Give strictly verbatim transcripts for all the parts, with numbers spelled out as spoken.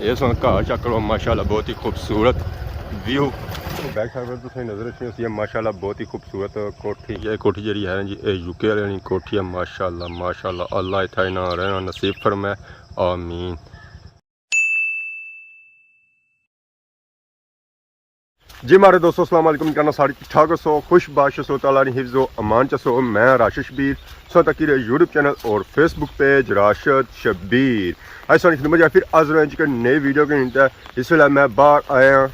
اے سن گھر چیک کرو، ماشاءاللہ بہت ہی خوبصورت ویو۔ بیک سائیڈ پر تساں نظر اچھنی ہوسی ہے، ماشاءاللہ بہت ہی خوبصورت کوٹھی۔ یہ کوٹھی جڑی ہے نا جی، اے یو کے والے نی کوٹھی ہے، ماشاءاللہ، ماشاءاللہ، اللہ اتھا انہاں رہنا نصیب فرمائے، آمین۔ جی مہاڑے دوستو، السلام علیکم، کہنا سارے ٹھیک ٹھاک ہسو، خوش باش ہسو، تعالیٰ نی حفظ و امان چ ہسو۔ میں راشد شبیر، سو تکی رہے یوٹیوب چینل اور فیس بک پیج راشد شبیر۔ اج ساری خدمت چ پھر حاضر ہاں جی کہ نئی ویڈیو کے نیتے۔ اس ویلے میں باہر آیا ہاں،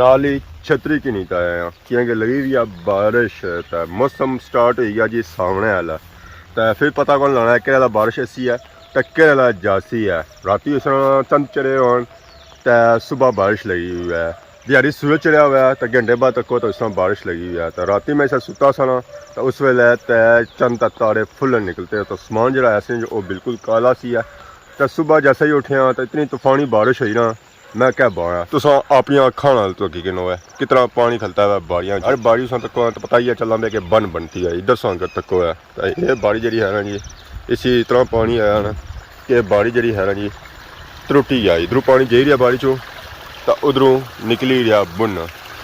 نال ہی چھتری کے نیتے آیا ہاں، کیونکہ لگی ہوئی ہے بارش، تے موسم سٹارٹ ہوئی گیا جی ساونے والا۔ تے پھر پتہ کون لانا ہے کہڑے والا بارش ایسی ہے تے کہڑے والا جاسی ہے۔ راتی اس طرح چند چڑھے ہون تے صبح بارش لگی ہوئی ہے۔ دیہاڑی سورج چڑھیا ہوا ہے تے گھنٹے بعد تکو تے اس طرح بارش لگی ہوئی ہے۔ تے راتی میں اسے ستا سا نا، تے اس ویلے تے چند تے تارے فل نکلتے، تے آسمان جڑا ایسے جو او بالکل کالا سی ہے۔ تے صبح جیسے ہی اٹھیا تے اتنی طوفانی بارش ہوئی نا، میں کہہ بایا۔ تساں اپنی اکھاں نال تو کی کنو ہے کتنا پانی کھلتا ہے باڑیاں۔ ہر باڑی ساں تکو تے پتہ ہی ہے چلنا پہ کہ بن بنتی ہے، ادھر ساں تکو ہے۔ تے یہ باڑی جڑی ہے نا جی، اسی اتنا پانی آیا نا کہ باڑی جڑی ہے نا جی، ترٹی گیا۔ ادھروں پانی جائی رہیا باڑی چوں، تے ادھروں نکلی رہیا بن،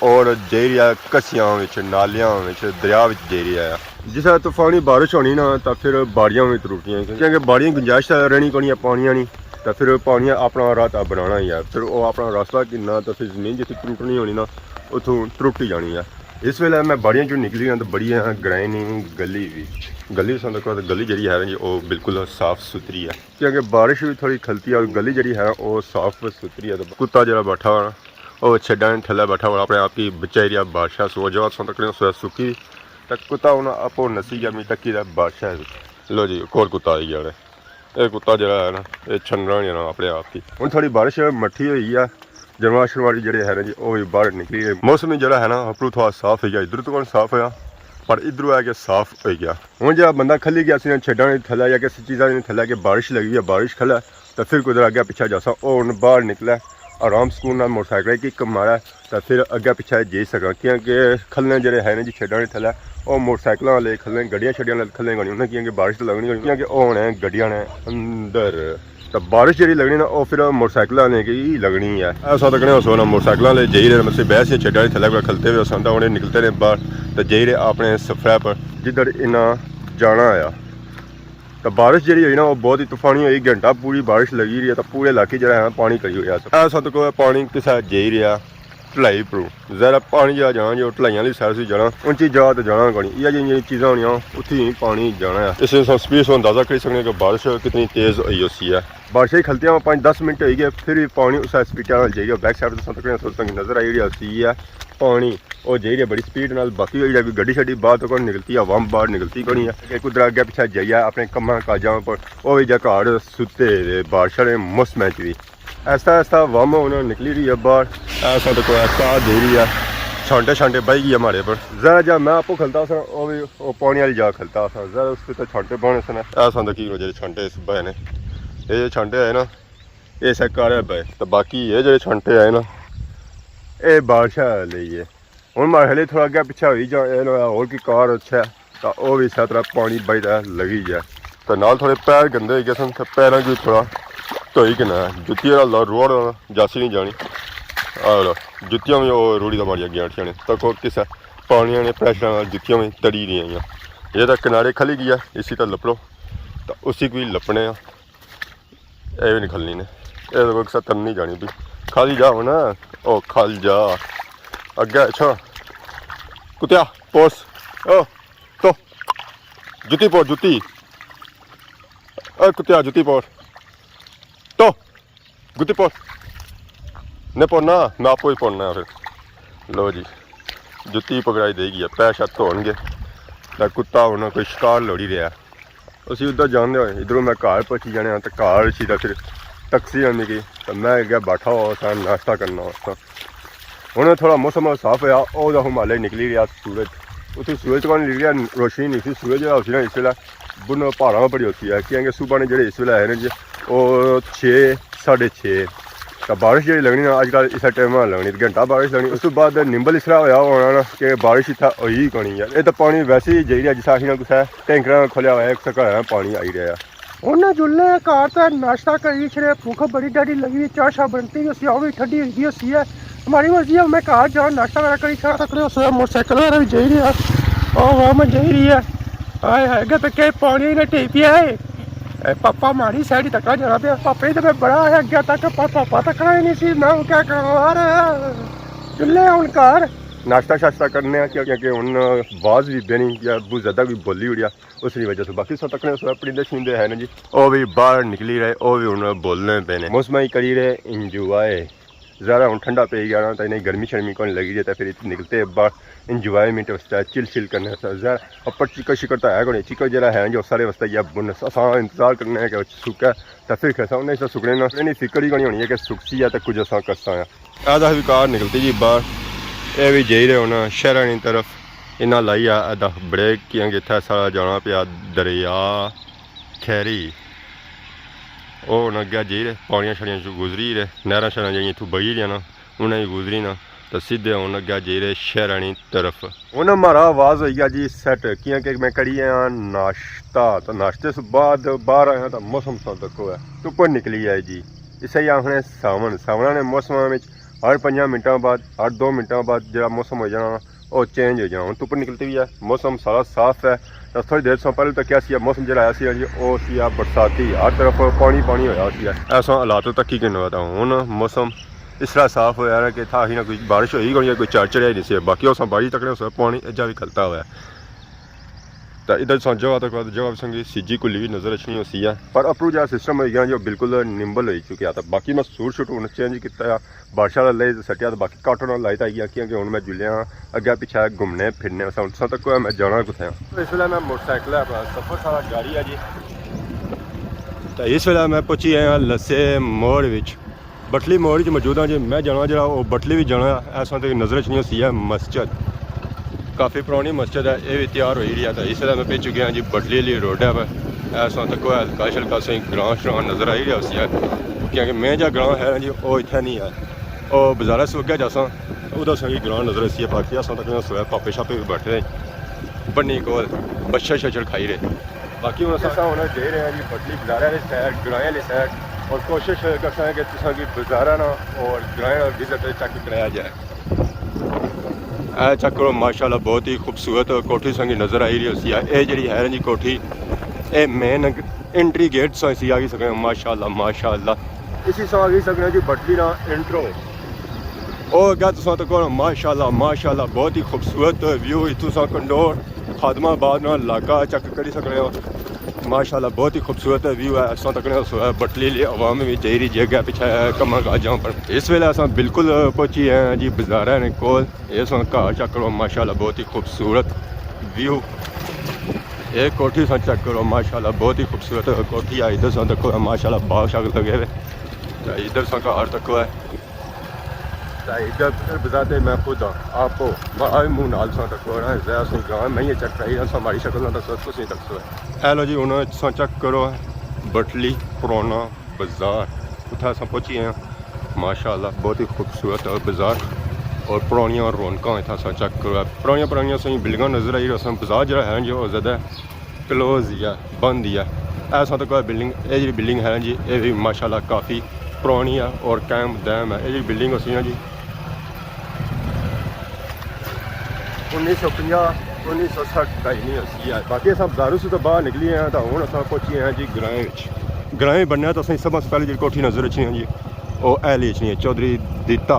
اور جائی رہیا کسیاں وچ، نالیاں وچ، دریا وچ جائی رہیا ہے۔ جس طرح طوفانی بارش ہونی نا، تے پھر باڑیاں وی ترٹیاں، کیونکہ باڑیاں گنجائش تے رہنی کونی ہے پانی آنی، تے پھر پانی اپنا راستہ بنانا ہی ہے۔ پھر او اپنا راستہ گھننا، تے پھر زمین جتھے ترٹنی ہونی نا، اتھوں ترٹی جانی ہے۔ اس ویلے میں باڑیاں چوں نکلی ہاں تے بڑی ہاں گرائنی گلی وچ۔ گلی سن تکو تے گلی جڑی ہے نا جی، او بالکل صاف ستھری ہے، کیونکہ بارش وی تھوڑی کھلتی ہے اور گلی جڑی ہے نا، او صاف ستھری ہے۔ تے کتا جڑا بیٹھا ہوا نا، او چھڈاں نے تھلے بیٹھا ہوا، اپنے آپ کی بچائی رہیا بارشاں سو۔ جو سن تکنے سو سکی، تے کتا ہن اپو نسی گیا، می تکی دا بارشاں وچ۔ لو جی، ایک اور کتا آئی گیا نے۔ اے کتا جڑا ہے نا، اے چھنڈنا نہیں نا اپنے آپ کی۔ ہن تھوڑی بارش مٹھی ہوئی ہے، جانور شنوار جڑے ہے نا جی، او وی باہر نکلی گئے۔ موسم جڑا ہے نا، اپروں تھوڑا صاف ہوئی گیا، ادھر تو کون صاف ہویا، پر ادھروں آ کے صاف ہوئی گیا۔ ہن جڑا بندہ کھلی گیا سی نا چھڈاں نے تھلے یا کسی چیزاں نے تھلے کہ بارش لگی ہے، بارش کھلا، تے پھر کدھر اگے پیچھے جاساں، او ہن باہر نکلا، آرام سکون نال موٹر سائیکل کی کک مارا، تے پھر اگے پیچھے جائی سکاں، کیونکہ کھلنے جڑے ہے نا جی چھڈاں نے تھلے، او موٹر سائیکلاں والے کھلنے، گڈیاں شڈیاں والے کھلنے کونی، انہاں کیونکہ بارش تے لگنی کونی، کیونکہ او ہونے گڈیاں نے اندر۔ تے بارش جڑی لگنی نا، او پھر موٹر سائیکل والے کی لگنی ہے۔ ایسا تکنے ہو سونا موٹر سائیکل والے جائی رہے، مطلب بحث یا چھڈاں نے تھلے کوئی کھلتے ہوئے سن، تاں انہیں نکلتے نے باہر، تے جائی رہے اپنے سفرے پر، جدھر انہاں جانا آیا۔ تے بارش جڑی ہوئی نا، وہ بہت ہی طوفانی ہوئی، گھنٹہ پوری بارش لگی رہی ہے، تے پورے علاقے جڑا ہے نا، پانی کری ہویا۔ ایسا تو کوئی پانی کسا جائی رہیا ڈھلائی پروں۔ ظاہر ہے پانی جڑا جانا جو ڈھلائیاں والی سائیڈ سے جانا، اونچی جگہ تے جانا کونی۔ یہ جی چیزاں ہونیاں، اتھی ہی پانی جانا ہے۔ اس سے سپیڈ سے اندازہ کری سکنے کہ بارش کتنی تیز ہوئی ہوسی ہے۔ بارشیں کھلتیاں پانچ دس منٹ ہوئی گئے، پھر بھی پانی اس سپیڈ نال جائی گیا۔ بیک سائیڈ تے تکنے تھوڑی تنگ نظر آئی رہی ہوسی ہے پانی، او جائی رہیا بڑی سپیڈ نال۔ باقی جڑا کوئی گڈی شڈی باہر تو کون نکلتی، عوام باہر نکلتی کونی ہے۔ کہ کدھر اگے پیچھے جائیے اپنے کماں کاجاں پر، او وی جا گھر ستے دے بارشاں نے موسمیں چ وی۔ آہستہ آہستہ عوام ہن نکلی رہی ہے باہر۔ ایسا تو کوئی آہستہ جائی رہی ہے، چھانٹے چھانٹے بہی گئی ہمارے پر۔ ذرا جا میں آپو کھلتا سا، او وی او پانی والی جا کھلتا سا، ذرا اس پہ تو چھانٹے بہنے سن۔ ایسا تو کی وجہ چھانٹے اس بہے نے، یہ جو چھانٹے آئے نا، یہ سا کارے بہے، تو باقی یہ جو چھانٹے آئے نا، یہ بارشاں لئی ہے۔ ہن ماڑے خیال تھوڑا اگے پیچھے ہوئی جا، اے نہ ہویا ہور کوئی کار اچھا ہے، تاں او وی اسے طرح پانی بہی تے لگی جائے۔ تے نال تھوڑے پیر گندے ہوئی گئے سن، تے پیراں کی تھوڑا دھوئی کنا ہے۔ جتی آلا روڑ جاسی نہیں جانی۔ آ لو، جتیاں وی او روڑی دا ماریاں گیاں اٹھیاں نے۔ تکو کسے پانی نے پریشر نال جتیاں وی تڑی رہی ہیں۔ یہ تاں کنارے کھلی گیا، اسی تاں لپڑو۔ تاں اسی کو وی لپنے آں۔ اے وی نکلنی نے۔ اے تاں کوئی کسے تن نہیں جانی بھی۔ کھل جا ہن۔ او کھل جا۔ اگے اچھا۔ کتیا، پوس۔ او۔ تو۔ جتی پوس، جتی۔ اے کتیا، جتی پوس۔ تو۔ جتی پوس۔ نہیں پونا، میں آپ کو ہی پونا ہے پھر۔ لو جی۔ جتی پکڑائی دے گی، پیر شاہ دھون گے۔ تے کتا ہن کوئی شکار لوڑی رہیا۔ اسی ادھر جاندے ہوئے، ادھروں میں گھر پہنچی جانے آں، تے گھر اسی تے پھر ٹیکسی آنی گئی، تے میں اگے بیٹھا ہوا سا، ناشتہ کرنا ہوا سا۔ ہن تھوڑا موسم صاف ہویا، او دا ہمالے نکلی رہیا سورج۔ اتھوں سورج کون نکلی رہیا، روشنی نہیں سی، سورج جڑا ہوسی نا اس ویلے بن پہاڑاں پر ہی ہوسی ہے، کیونکہ صبح نے جڑے اس ویلے آئے نے جی، او چھ، ساڑھے چھ۔ تے بارش جڑی لگنی نا، اج کل اس ٹائم لگنی، گھنٹہ بارش لگنی۔ اس تو بعد نمبل اس طرح ہویا ہونا نا کہ بارش اتھا ہوئی ہی کونی یار۔ اے تے پانی ویسے ہی جائی رہیا، جس آخی نا کسے ٹینکراں کھولیا ہویا ہے، کسے گھراں پانی آئی رہیا۔ انہاں جلنے گھر تے ناشتہ کری چھڑے، بھوک بڑی ڈاڈی لگی ہوئی، چاہ شاہ بنتی ہوئی سی، او وی ٹھڈی ہوئی گئی ہوسی ہے۔ ہماری مرضی ہے، میں گھر جاں ناشتہ وغیرہ کری چھڑاں، تکڑے ہوسے موٹر سائیکل وغیرہ وی جائی رہیا۔ او واہ، میں جائی رہی ہے۔ ہائے ہائے، اگے تے کئی پانی نے ٹھیک پیا ہے۔ اے پاپا ماری سائیڈ تکڑا جانا پیا، پاپے تے میں بڑا ہے اگے تک، پر پاپا تکڑا ہی نہیں سی، میں کیا کراں یار۔ جلنے ہن گھر۔ ناشتہ شاشتہ کرنے آں، کیونکہ ہن باز وی بینی یا بہت زیادہ کوئی بولی اڑیا۔ اس نی وجہ سے باقی سب تکنے سو اپنی دشنی دے ہے نا جی۔ او وی باہر نکلی رہے، او وی ہن بولنے پے نے۔ موسم ہی کری رہے انجوائے۔ ذرا ہن ٹھنڈا پئی گیا نا، تے انہیں گرمی شرمی کون لگی جائے، تے پھر اتھے نکلتے باہر انجوائمنٹ واسطے، چل شل کرنے واسطے۔ ذرا اپر چکر شکر تے ہے کوئی، چکر جڑا ہے جو سارے واسطے یا بونس۔ اساں انتظار کرنے ہیں کہ سکے، تے پھر کھسا انہیں سا سکنے نا، انہیں فکر ہی کوئی ہونی ہے کہ سکسی ہے تے کچھ اساں کرساں۔ اے دا وی کار نکلتی جی باہر، اے وی جائی رہے ہونا شہراں نی طرف۔ انہاں لائی آ ادا بریک، کیاں کہ اتھا سارا جانا پیا دریا کھیری۔ او ہن اگے جائی رہے، پانیاں شانیاں چوں گزری رہے، نہراں شہراں جیڑیاں اتھوں بہی رہیاں نا، انہاں چوں گزری نا، تے سیدھے ہن اگے جائی رہے شہراں نی طرف۔ ہن ہمارا آواز ہوئی گیا جی سیٹ، کیاں کہ میں کری آیا ناشتہ، تے ناشتے سے بعد باہر آیا تے موسم سا تکو ہے، دھپ نکلی ہے جی۔ اسے ہی آخنے ساون۔ ساونا نے موسم وچ ہر پنجاں منٹاں بعد، ہر دو منٹاں بعد جڑا موسم ہو جانا، او چینج ہو جانا۔ ہن دھپ نکلتی ہوئی ہے، موسم سارا صاف ہے۔ تے تھوڑی دیر سے پہلے تک کیا سی، موسم جڑا آیا سی جی، او سی برساتی، ہر طرف پانی پانی ہویا سی۔ ایسا حالات تک ہی گھنو تھا۔ ہن موسم اس طرح صاف ہویا ہے کہ تھا ہی نہ کوئی بارش ہوئی، کوئی کوئی چار چڑھیا ہی نہیں سی۔ باقی اساں بارش تکنے اسے پانی اجا بھی کھلتا ہویا ہے۔ تے ادھر ساں جگہ تک جگہ سنگی سی جی کھلی ہوئی نظر اچھنی ہوسی ہے، پر اپرو جا سسٹم ہوئی گیا جو بالکل نمبل ہوئی چکیا تھا۔ باقی میں سوٹ شوٹ ہن چینج کیتا ہے، بارشاں والا لے سٹیا، تے باقی کاٹن والا لائٹ آئی گیا، کیونکہ ہن میں جلیا اگے پیچھے گھومنے پھرنے واسطے۔ ہن تساں تک میں جانا کتھے ہاں۔ اس ویلے میں موٹر سائیکل ہے، اپنا سفر سارا جاری ہے جی۔ تے اس ویلے میں پہنچی آیا لسے موڑ وچ۔ بٹلی موڑ وچ موجود ہاں جی، میں جانا جڑا او بٹلی وچ جانا ہے۔ ایسا تے نظر اچھنی ہوسی ہے مسجد، کافی پرانی مسجد ہے، اے وی تیار ہوئی رہی ہے۔ تے اس ویلے میں پہنچ چکے ہاں جی بٹلی آلی روڈ ہے۔ ایسا تے کوئی ہلکا شلکا سہی گراں شراں نظر آئی رہیا ہوسی ہے، کیونکہ میں جا گراں ہے جی او اتھے نہیں ہے، او بازارہ سو اگے جاساں، ادھر سہی گراں نظر اچھسی ہے۔ باقی اساں تک سویا پاپے شاپے بھی بیٹھے ہیں بنی کول، بچھڑ شچھڑ کھائی رہے۔ باقی ہن اساں ہن جائی رہے ہیں جی بٹلی بازارے آلی سائیڈ، گرائیں آلی سائیڈ، اور کوشش کرساں کہ تساں کی بازاراں نا اور گرائیں نا وزٹ چیک کرایا جائے۔ اے چیک کرو ماشاءاللہ، بہت ہی خوبصورت کوٹھی سنگی نظر آئی رہی ہوسی ہے۔ اے جڑی ہے نا جی کوٹھی، اے مین انٹری گیٹ سا اسی آگی سکنے، ماشاءاللہ ماشاءاللہ۔ اسی سا آگی سکنے جی بٹلی نا انٹرو۔ او اگے تساں تکو ماشاءاللہ ماشاءاللہ، بہت ہی خوبصورت ویو اتھوں سا کنڈور خادم آباد نا علاقہ چیک کری سکنے ہو۔ ماشاءاللہ بہت ہی خوبصورت ویو ہے۔ اساں تکنے سو بٹلی لی عوام وی جائی رہی جے، اگے پیچھے کماں کاجاں پر۔ اس ویلے اساں بالکل پہنچی ہیں جی بازارہ نے کول۔ اے سن گھر چیک کرو ماشاءاللہ، بہت ہی خوبصورت ویو۔ اے کوٹھی سن چیک کرو ماشاءاللہ، بہت ہی خوبصورت کوٹھی ہے۔ ادھر سن تکو ماشاءاللہ باغ شاغ لگے ہوئے۔ تے ادھر سن گھر تکو ہے۔ تے ادھر ادھر بذات میں خود ہاں، آپ میں آئے منہ نال سن تکو رہا ہے۔ زیادہ سن گاں میں یہ چیک کرائی رہا سا، ہماری شکل نہ تک سن تک سو ہے۔ ہیلو جی، ہن سن چیک کرو بٹلی پرانا بازار، اتھا اساں پہنچی گئے ہیں۔ ماشاءاللہ بہت ہی خوبصورت بازار اور پرانیاں رونقاں اتھا اساں چیک کرو۔ پرانیاں پرانیاں سائیں بلڈنگاں نظر آئی رہیاں سن۔ بازار جڑا ہے جو زیادہ کلوز ہی ہے، بند ہی ہے۔ اے اساں تکو بلڈنگ، اے جڑی بلڈنگ ہے جی، اے بھی ماشاءاللہ کافی پرانی ہے اور قائم دائم ہے۔ اے جڑی بلڈنگ ہوسی نا جی، انیس سو پنجاہ، انیس سو سٹھ تائی نہیں ہوسی ہے۔ باقی اساں بازاروں سے تو باہر نکلی ہیں، تو ہن اساں پہنچی ہیں جی گرائیں وچ۔ گرائیں بنیا تو اساں سب سے پہلے جی کوٹھی نظر اچھی ہیں جی، او اہلی اچھنی ہے، چودھری دیتا،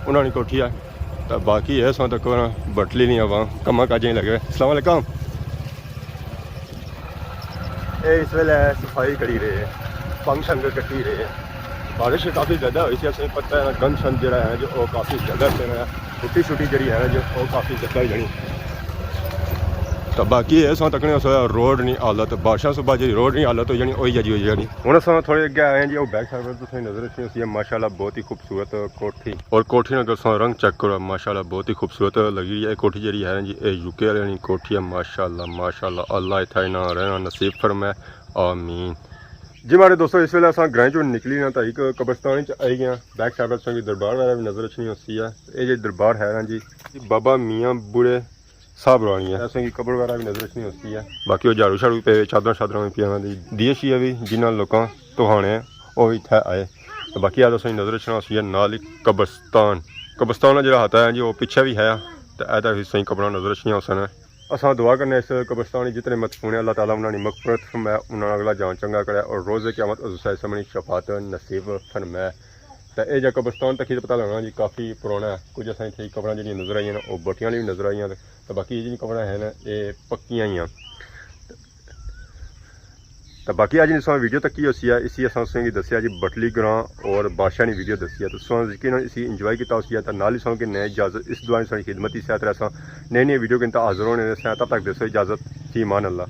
انہاں نے کوٹھی ہے۔ تو باقی ہے اساں تک بٹلی نہیں آواں، کماں کاجیں لگے۔ السلام علیکم۔ اے اس ویلے صفائی کری رہے، پنگ شنگ کٹی رہے۔ بارش کافی زیادہ ہوئی سی، اساں پتہ ہے گند شند جڑا ہے جو او کافی زیادہ پیا ہے، چھٹی چھٹی جڑی ہے جو او کافی زیادہ ہی جانی۔ تو باقی اے ساں تکنے سو روڈ نی حالت، بارشاں صبح جڑی روڈ نی حالت ہو جانی، اوہی جی ہو جانی۔ ہن اساں تھوڑے اگے آئے ہیں جی، او بیک سائیڈ پر تساں نظر رکھنے ہوسی ہے، ماشاءاللہ بہت ہی خوبصورت کوٹھی۔ اور کوٹھی نا اگر ساں رنگ چیک کرو، ماشاءاللہ بہت ہی خوبصورت لگی رہی ہے۔ اے کوٹھی جڑی ہے نا جی، اے یو کے والے نی کوٹھی ہے، ماشاءاللہ ماشاءاللہ، اللہ اتھا انہاں رہنا نصیب فرمائے، آمین۔ جی ماڑے دوستو، اس ویلے اساں گرائیں چوں نکلی نا، تاں ایک قبرستان چ آئی گئے ہیں۔ بیک سائیڈ پر تساں کی دربار وغیرہ بھی نظر اچھنی ہوسی ہے۔ اے جے دربار ہے نا جی، بابا میاں بوڑھے صاحب روانی ہے۔ اساں کی قبر وغیرہ بھی نظر اچھنی ہوسی ہے۔ باقی وہ جھاڑو شاڑو پہ، چادراں شادراں بھی پیاں دی، دیے شیے بھی، جنہاں لوکاں تو ہانے، وہ بھی اتھے آئے۔ تو باقی آج اساں کی نظر اچھنا ہوسی ہے نال ہی قبرستان۔ قبرستان جڑا ہاتھا ہے جی، وہ پیچھے بھی ہے۔ تو اے تک اساں کی قبراں نظر اچھنیاں ہوسن۔ اساں دعا کرنے اس قبرستان وچ جتنے مدفون ہیں، اللہ تعالیٰ انہاں دی مغفرت فرمائے، انہاں نا اگلا جان چنگا کرے اور روز قیامت حضور صلی اللہ علیہ وسلم دی شفاعت نصیب فرمائے۔ تے اے جا قبرستان تکی تے پتہ لگنا جی کافی پرانا ہے۔ کچھ اساں اتھے قبراں جڑیاں نظر آئیاں نا، او بٹیاں آلیاں وی نظر آئیاں۔ تے باقی اے جڑیاں قبراں ہیں نا، اے پکیاں ہی ہیں۔ تے باقی اج نی تساں ویڈیو تکی ہوسی ہے، اسی اساں تساں کی دسیا جی بٹلی گراں اور بادشاہ نی ویڈیو دسی ہے۔ تے تساں یقیناً اسی انجوائے کیتا ہوسی ہے۔ تے نال ہی تساں کی نئے اجازت، اس دعا نی تساں کی خدمت ہی ساتھ رہساں۔ نئی نئی ویڈیو کے اندر حاضر ہونے سے، تب تک دیسو اجازت، فی امان اللہ۔